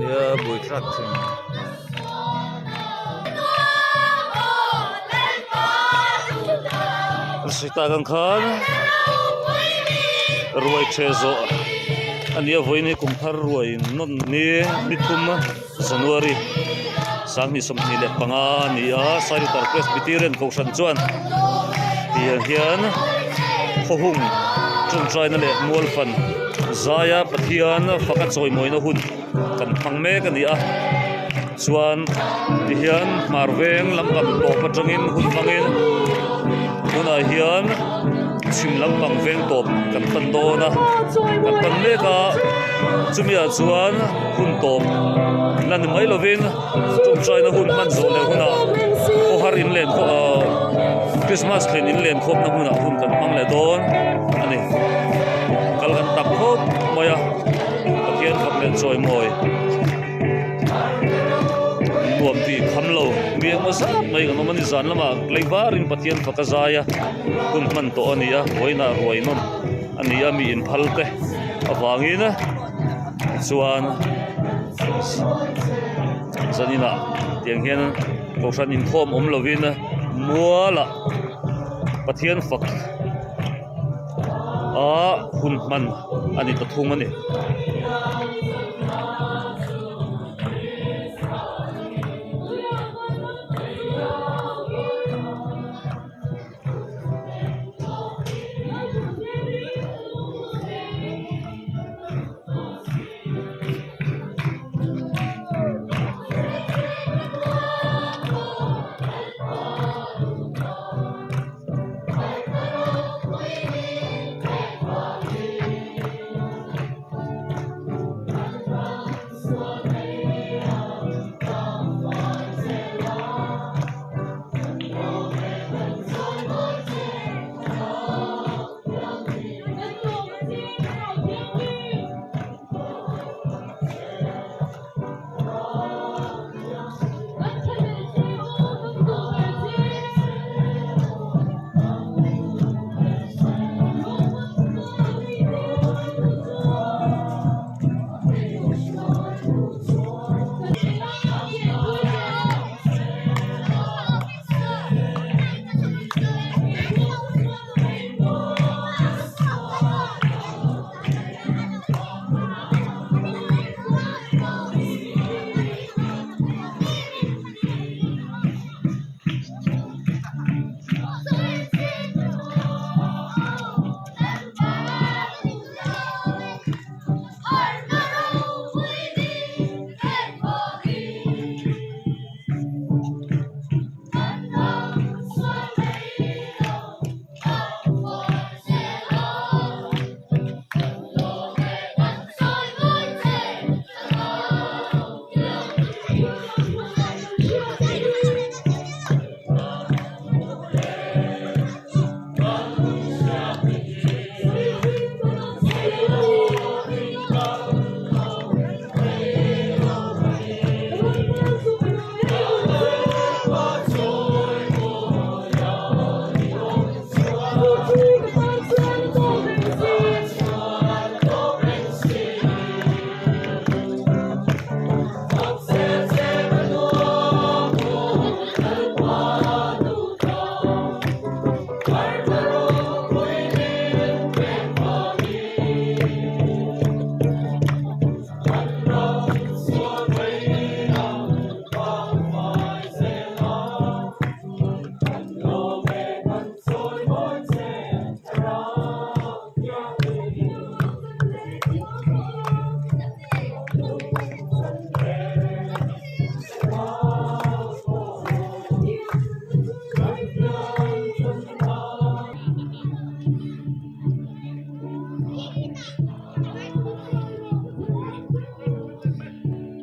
Nia buaithlak thin. Sawi tak ang khan ruai ṭheh zawh a nia vawiin hi kum thar ruai nawn ni ni thum January 2025 a ni a Sailutar Presbyterian Kohhran chuan tiang hian khawhung tawngtaina leh mualfan zaia Pathian faka chawimawina hun kan hmang mek a ni a chuan tihian hmar veng lampang tawp atangin hun hmangin tunah hian chhim lampang veng tawp kan pan dawn a kan pan mek a chumi ah chuan hun tawp la ni mai lovin tawngtaina hun hman zawh leh hunah khawhar in len khawh ahh Christmas thlen in len khawpna hmunah hun kan hmang leh dawn a ni kal kan tam khawp mai a. Pathian fak leh chawimawi nuam tih kham lo mi engmaw zat mai kan awm a ni zan lamah leivarin Pathian fak a zai a hun hman tawh a ni a vawiinah ruai nawm a ni a mi inphal te avangin chuan zaninah tiang hian kohhran inkhawm awm lovin mualah Pathian fak. a hun hman a ni ta thung a ni.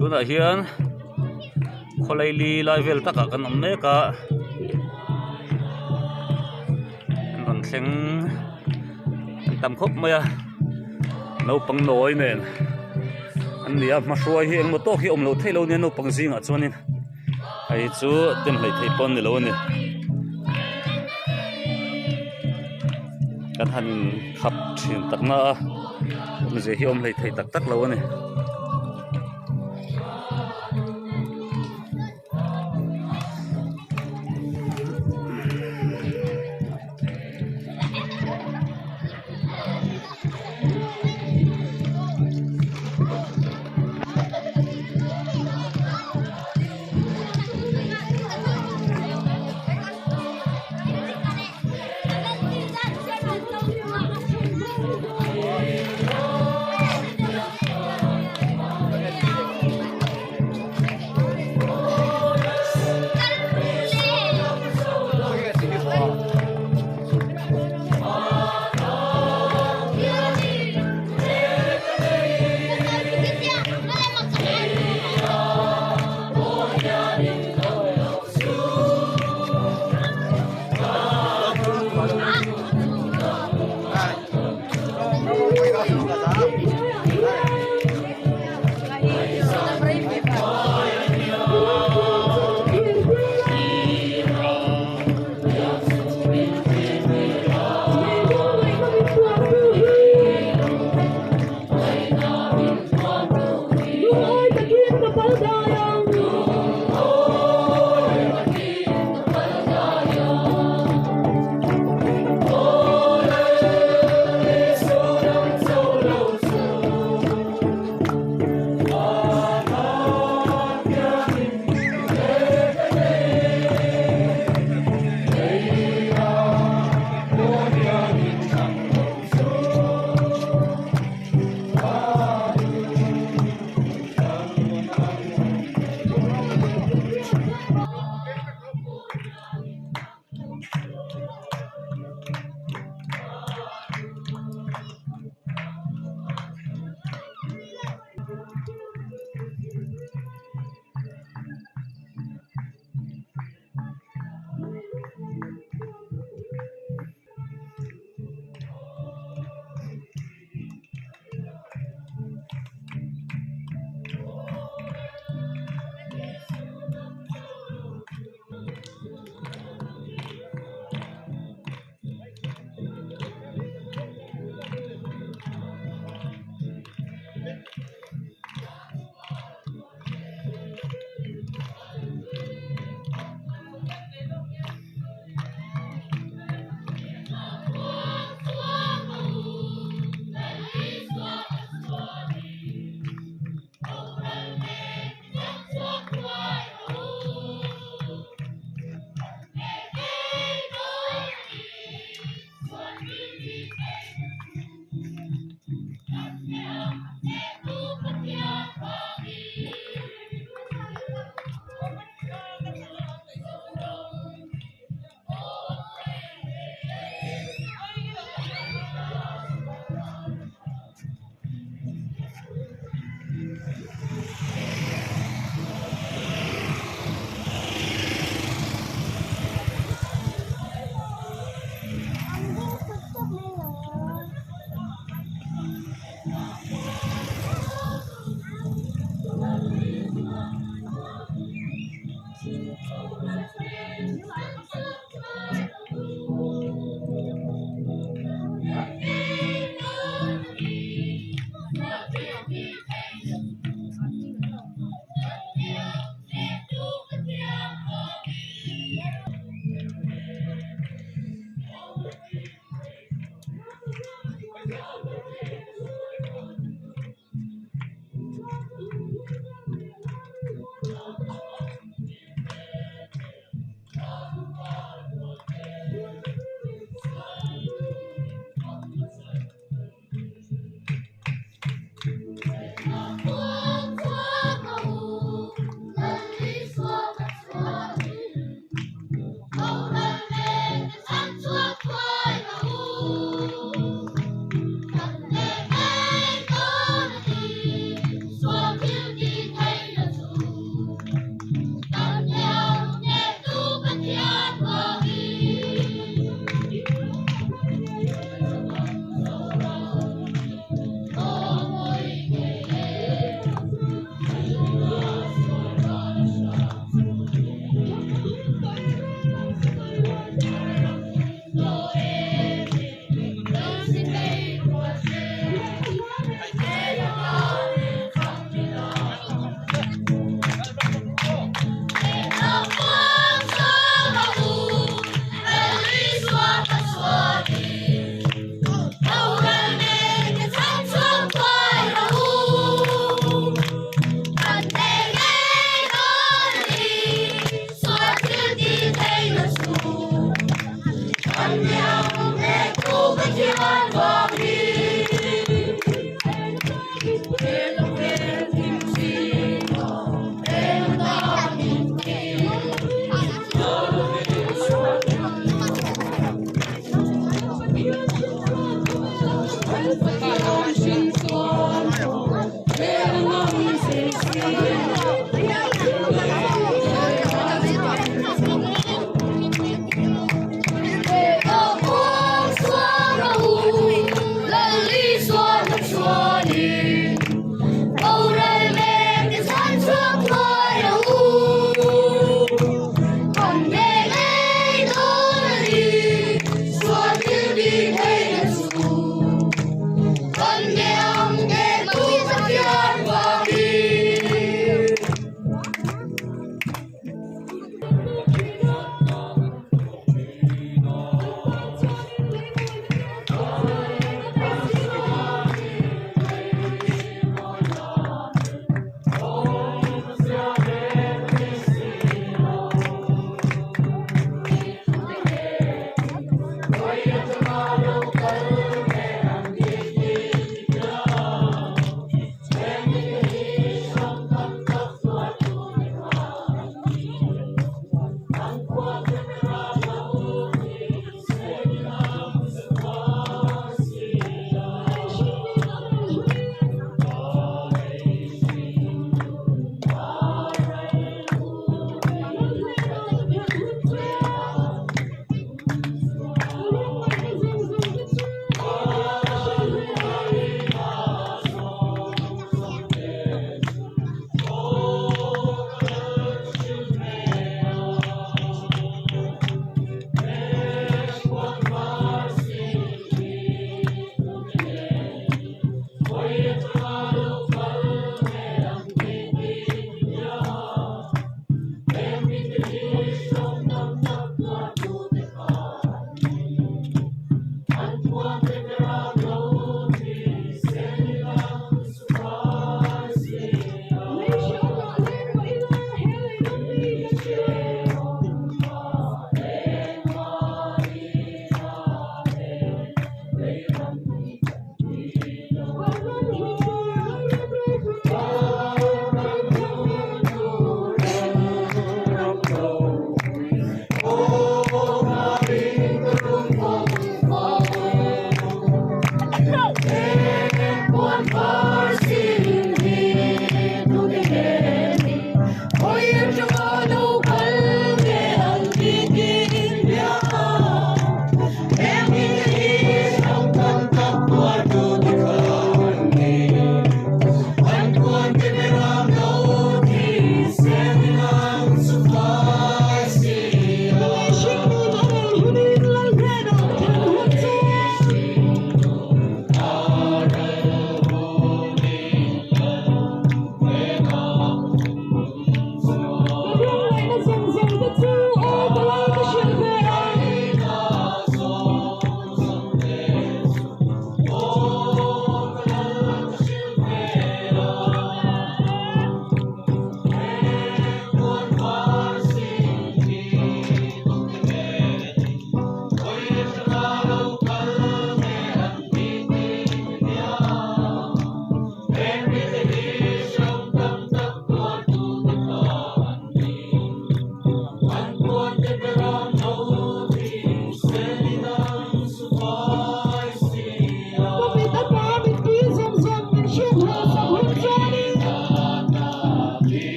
Tunah hian khawlaili lai vel takah kan awm mek a an rawn thleng an tam khawp mai a naupang nawi nen an ni a hmahruai hi engmaw tawk hi awm loh theih loh a nia naupang zingah chuanin hei chu dem hleih theih pawh a ni lo a ni kan han khap thin tak na a awmzia hi awm hleih theih tak tak lo a ni.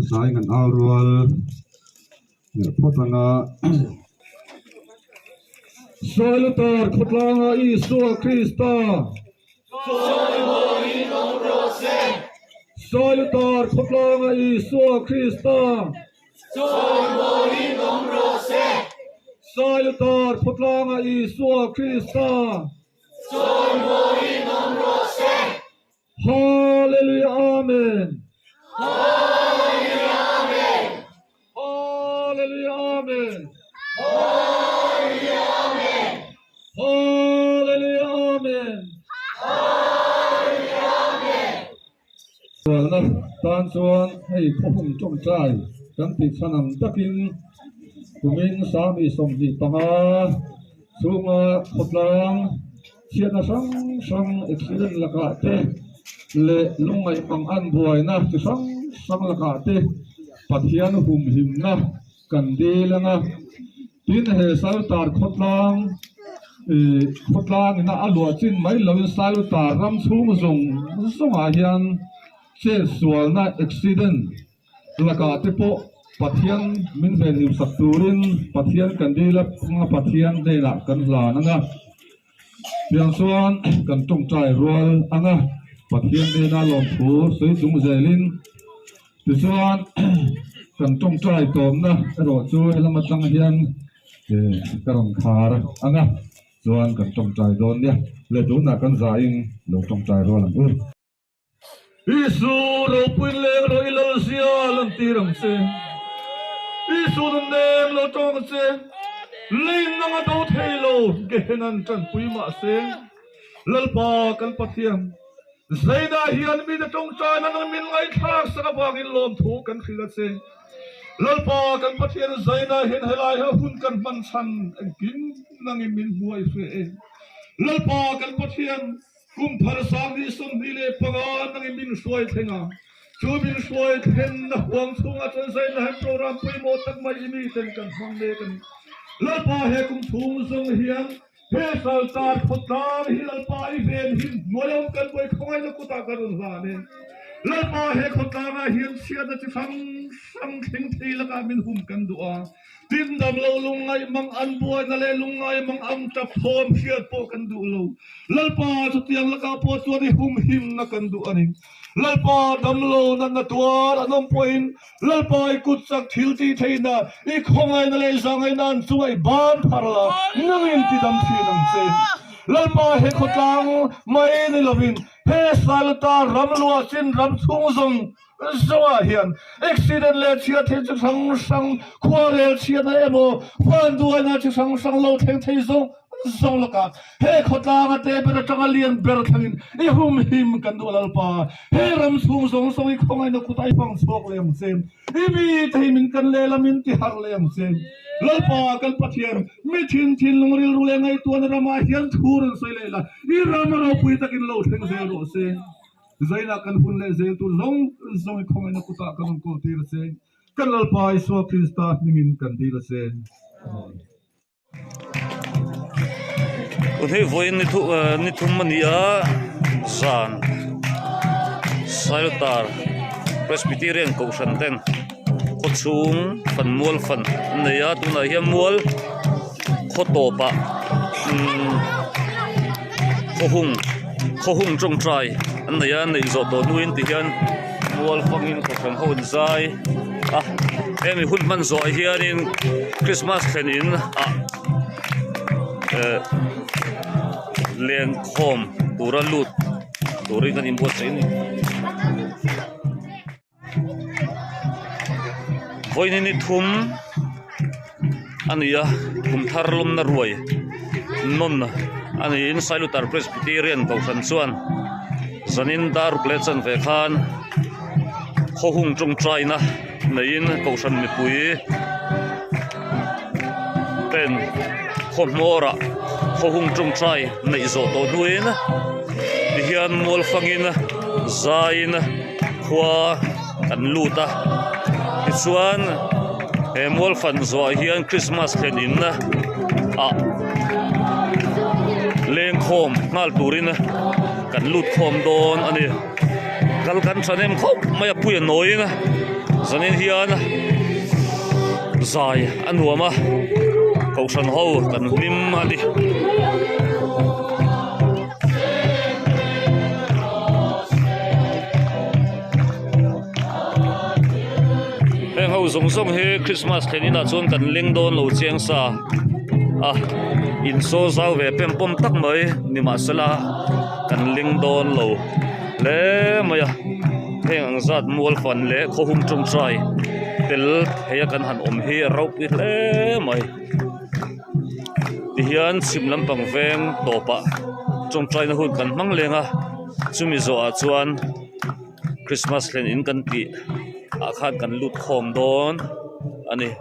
Hmasain kan au rual leh phawt ang a. Sawilutar khawtlanga Isua Krista. Chawimawiin awm rawh se. Sawilutar khawtlanga Isua Krista. Chawimawiin awm rawh se. Sawilutar khawtlanga Isua Krista. Chawimawiin awm rawh se. Hallelujah Amen. Hallelujah Amen. Hallelujah Amen. Hallelujah Amen. Hallelujah Amen. Hallelujah Amen. Sualna tan chuan hei khawhung tawngtai kan tih chhan ang takin kumin sami 25 chhunga khawtlang Chhiatna hrang hrang accident lakah te leh lungngaih mang an buaina chi hrang hrang lakah te Pathian humhimna kan dil ang a. Tin, he Sailtar khawtlang ih khawtlang ina a luah chin mai loin Sailtar ram chhung zawng zawngah hian chetsualna accident lakah te pawh Pathian min venhim sak turin Pathian kan dil a Pathian hnenah kan hlan ang a. Tiang chuan kan tawngtai rual ang a, Pathian hnena lawmthu sawi chung zelin tichuan kan tawngtai tawmna erawh chu helam atang hian ka rawn khar ang a, chuan kan tawngtai dawn nia. Le tunah kan zahin lo tawngtai rual ang u. Isu ropuin leng rawh i lalzia lantir ang che. Isu nun nem lo tawng ang che. Lei nang a do thei lo Gehenan tanpui mah se. Lalpa kan Pathian, Zaina hian mite tawngtaina nang min ngaihthlak sak avangin lawmthu kan hrilh a che. Lalpa kan Pathian, Zaina hian helai ha hun kan hman chhan engkim nangin min hmuai hreh e. Lalpa kan Pathian, Kum phar 2025 nangin min hruai thleng a, chu min hruai thlenna huang chhungah chuan Zainahem program pawimawh tak mai i miten kan hmang mek a ni. Lalpa he kum chhung zawng hian he saltar khawtlang hi Lalpa i ven him hnuai awm kan buai khawngaihna kutah kan rawn hlan e. Lalpa he khawtlangah hian chhiatna chi hrang hrang thleng thei lakah min hum kan duh a. Tin dam lo lungngaih mang an buaina leh lungngai mang ang tap thawm hriat pawh kan duh lo. Lalpa chutiang lakah pawh chuan i humhimna kan duh a ni. Lalpa dam lo natna tuar an awm pawhin Lalpa i kut chak thil tih theihna, i khawngaihna leh i zahngaihna an chungah i ban phar la, nangin ti dam thin ang che. Lalpa he khawtlang mai ni lovin he Sailata ram luah chin ram chhung zawng Zawngah hian accident leh chhiat thei chi hrang hrang, khuarel chhiatna emaw, vanduaina chi hrang hrang lo thleng thei zawng zawng lakah he khawtlanga te ber atanga lian ber thlengin i humhim kan duh Lalpa. He ram chhung zawng zawng i khawngaihna kut a i hmang chhuak leh ang che. I mite hi min kan lehlam in ti harh leh ang che. Lalpa kan Pathian, mi thin thinlung rilru leh ngaihtuahna ramah hian thu rawn sawi leh la, i ram a ropui takin lo thleng zel rawh se. Zainah kan hun leh zel tur zawng zawng i khawngaihna kutah kan rawn kawl tir a che. Kan Lalpa Isua Krista hmingin kan dil a che. Amen. Tun hi vawiin ni thu ni thum a ni a zan Sailtar Presbyterian Kohhran ten khawchhung fan mual fan an nei a tunah hian mual khaw tawpah umm khawhung khawhung tawngtai an nei a neih zawh tawh hnuin tihian mual fangin kohhran ho in zai a hemi hun hman zawh ah hianin Christmas thlen in ah eh lenkhawm tura lut turin an inbuatsaih a ni. Vawiin ni thum a ni a kum thar lawmna ruai nawn a niin Sailutar Presbyterian Kohhran chuan zanin dar ruk leh chanve khan khawhung tawngtaina neiin Kohhran mipui ten khaw hmawrah khawhung tawngtai neih zawh tawh hnuin tihian mual fangin zaiin khua an lut a tichuan he mual fan zawh ah hian Christmas thlen in ah lengkhawm nghal turin kan lut khawm dawn a ni kal kan thahnem khawp mai a pui a nawiin. Zanin hian zai a nuam a kohhran ho kan hlim a ni. Heng ho zawng zawng hi Christmas thlen inah chuan kan leng dawn lo chiang sa a in saw zau ve pem pawm tak mai nimahsela kan leng dawn lo hle mai a heng ang zat mual fan leh khaw hum tawngtai tel thei a kan han awm hi a ropui hle mai tihian chhim lampang veng tawpah tawngtaina hun kan hmang leng a chumi zawhah chuan. Christmas thlen in kan tih ah khan kan lut khawm dawn a ni.